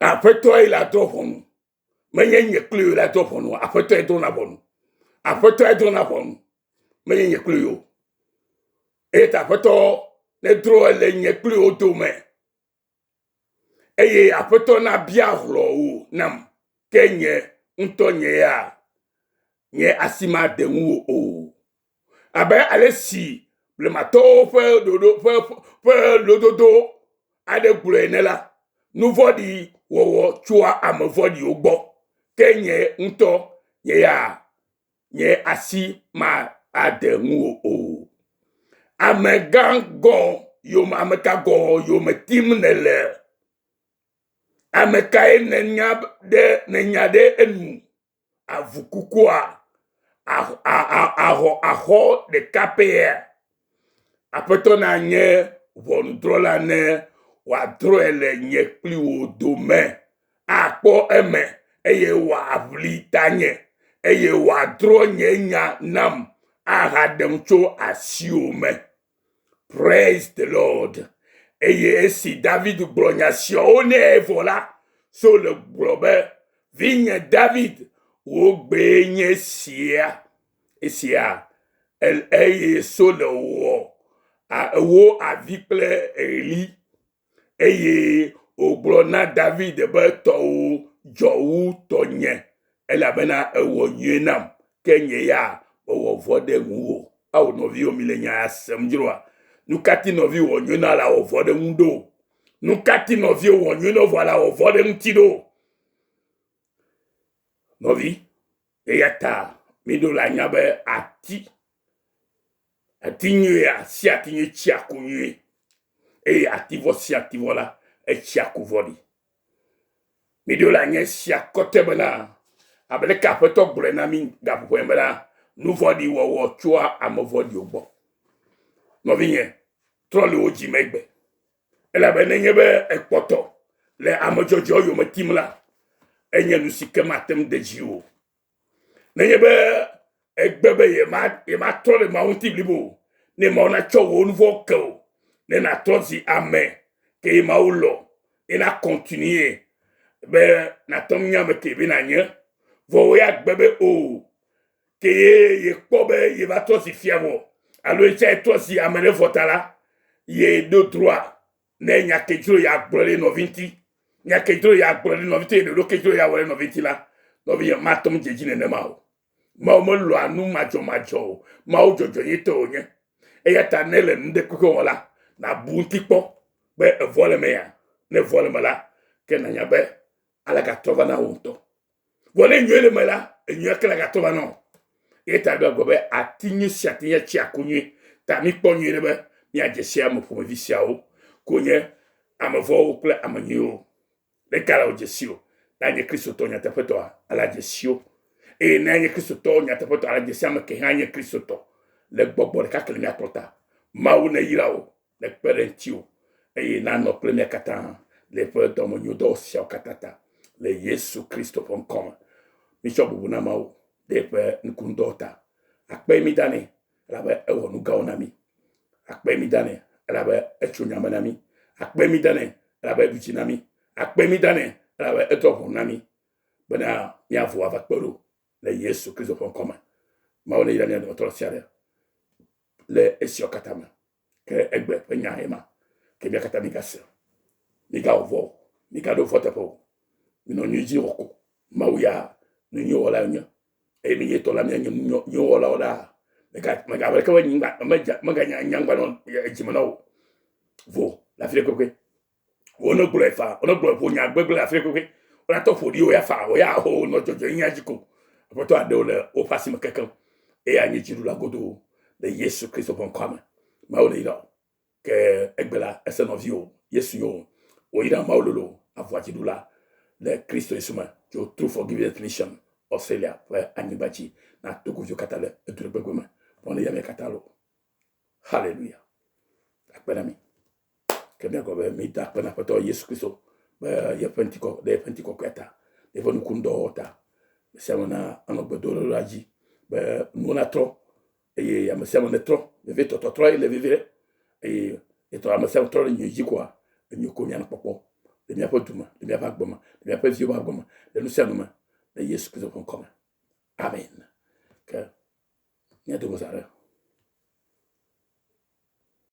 Aƒetɔe la drɔ̃ ʋɔnu. Menye nye kple wò la drɔ̃ ʋɔnu o. Aƒetɔe drɔ̃na ʋɔnu. Aƒetɔe drɔ̃na ʋɔnu. Menye nye kple wò o. Eya ta Aƒetɔ nedrɔ̃e le nye kple wò dome. Eye Aƒetɔ nabia hlɔ̃ wò nam. Ke nye ŋutɔ nye ya, nye asi made ŋuwò o. Abe ale si blematɔwo ƒe ɖoɖo ƒe ƒe lododo aɖe gblɔe ene la, nu vɔ̃ɖi wɔwɔ tsoa ame vɔ̃ɖiwo gbɔ, ke nye ŋutɔ nye ya nye asi made ŋuwò o. Amegã gɔ̃ yome ame ka gɔ̃ yome tim nèle? Ame kae nènya ɖe nènya ɖe enu? Avu kukua axɔ axɔ ɖeka pɛa? Aƒetɔ nanye ʋɔnudrɔ̃la ne wòadrɔ̃e le nye kpli wò dome. Akpɔ eme eye wòaʋli tanye eye wòadrɔ̃ nye nya nam ahaɖem tso asiwò me. Praise the Lord. Eye esi David gblɔ nya siawo nɛ vɔ la, Saul gblɔ be, Vinye David, wò gbee nye sia. Esia eye Saul wɔ ewo avi kple ɣli. Eye wògblɔ na David be, Tɔwò dzɔ wu tɔnye, elabena èwɔ nyui nam, ke nye ya mewɔ vɔ̃ ɖe ŋuwò. Ao, nɔviwo, mile nya ya sem dzroa? Nu ka ti nɔvi wɔ nyui na la wɔ vɔ̃ ɖe ŋu ɖo? Nu ka ti nɔviwo wɔ nyui na vɔ la wɔ vɔ̃ ɖe ŋuti ɖo? Nɔvi, eya ta miɖo la nya be ati Ati nyuia sia ati nyui tsia ku nyui eye ati vɔ sia ati vɔ la etsia ku vɔ̃ɖi. Miɖo la nye sia kɔte bena abe leke Aƒetɔ gblɔe na mi gaƒoƒo ene bena nu vɔ̃ɖi wɔwɔ tsoa ame vɔ̃ɖiwo gbɔ. Nɔvinye, trɔ le wò dzi me egbe elabe nenye be ekpɔtɔ le ame dzɔdzɔewo yome tim la, enye nu si ke mate ŋu de dziwò o. Nenye be egbe be yema yematrɔ ɖe Mawu ŋuti blibo o, ne Mawu natsɔ wò nu vɔ̃ ke wò, ne nàtrɔ zi ame ke ye Mawu lɔ̃, ye na continue be nàte ŋu nya ame ke be nànye. Vɔ wò ya gbe be o, ke ye yekpɔ be yeva trɔ zi fia vɔ alo ye tsã yetrɔ zi ame ɖe vɔ ta la, ye ɖo droit Ne nya ke dzro ya gblɔ ɖe nɔvi ŋuti, nya ke dzro ya gblɔ ɖe nɔvi ŋuti, ɖoɖo ke dzro ya wɔ ɖe nɔvi ŋuti la, nɔvi ya mate ŋu dze edzi nenema o. Mawu melɔ̃a nu madzɔmadzɔ o. Mawu dzɔdzɔenyuitɔ wònye. Eya ta ne le nu ɖe kpekpe wɔm la, nàbu ŋuti kpɔ be evɔ le mea? Ne evɔ le eme la, ke nànya be ale gatrɔ va na wò ŋutɔ. Vɔ ne nyuie le eme la, enyuia ke la gatrɔ va na wò. Eya ta Biblia gblɔ be ati nyui sia ati nye tsia ku nyui. Ta míkpɔ nyuie ɖe be míadze si ame ƒomevi siawo ko nye ame vɔ̃wo kple ame nyuiwo. Ɖeka la wòdze si o. Ne anye Kristotɔ nyateƒetɔa, ale adze si wo. Eye ne anye Kristotɔ nyateƒetɔ, ale adze si ame ke hã nye Kristotɔ le gbɔgbɔ ɖeka ke le míakplɔ ta. Mawu neyra wò nekpe ɖe ŋutiwò, eye nanɔ kple mía katã le eƒe dɔmenyodɔ siawo katã ta, le Yesu Kristo ƒe ŋkɔ me. Mitsɔ bubu na Mawu ɖe eƒe nukunudɔwo ta. Akpe mí da nɛ, elabe ewɔ nu gãwo na mí. Akpe mí da nɛ, elabe etso nya me na mí. Akpe mí da nɛ, elabe eɖu dzi na mí. Akpe mí da nɛ, elabe edrɔ̃ ʋɔnu na mí bena míavo ava kpe ɖo le Yesu Kristo ƒe ŋkɔ me. Mawu neyra mía dometɔ ɖe sia ɖe le esiawo katã me. Ke egbe ƒe nya ye ma. Ke mía katã migase. Migawɔ vɔ o. Migaɖo vɔ teƒe o. Minɔ nyui dzi wɔ ko. Mawu ya nu nyui wɔla nye. Eye mi nyuitɔ la mianye nu nyui wɔlawo ɖaa. Mega mega abe ɖeke be nyigba medza meganya nyagba nɔ edzime na wò. Vo le afi ɖe kpekpe. Wone gblɔe fa, wone gblɔe ƒo nya gbegblẽ le afi ɖe kpekpe. Wona tɔ ƒo ɖi wo ya fa, wo ya ho nɔ dzɔdzɔenyenye dzi ko. Aƒetɔ aɖewo le woƒe asi me kekeŋ eye anyi dziɖula godoo le Yesu Kristo ƒe ŋkɔa me. Mawu neyra wò. Ke egbe la, ese nɔviwò Yesu yo. Woyra Mawu lolo avɔa dziɖula le Kristo Yesu me tso True Forgiveness Mission Australia ƒe anyigba dzi na togoviwo katã le edu ɖe gbegbe me. Mawu neyra mia katã loo. Hallelujah. Akpe na mi. Ke míagblɔ be mída akpe na Aƒetɔ Yesu Kristo be yeƒe ŋutikɔ ɖe yeƒe ŋutikɔkɔea ta, ɖe yeƒe nukundɔwɔwɔ ta. Ame sia ame na anɔ gbedoɖoɖa dzi be nuwo natrɔ eye ame sia ame netrɔ. Vevietɔ tɔtrɔ ye le vevie eye etɔ ame sia ame trɔ ɖe nyui dzi koa, enyo ko míanɔ kpɔkpɔ. Le míaƒe du me, le míaƒe agbe me, le míaƒe viwo ƒe agbe me, le nu sia nu me, le Yesu Kristo ƒe ŋkɔ me. Amen. Ke míado go zã ɖe.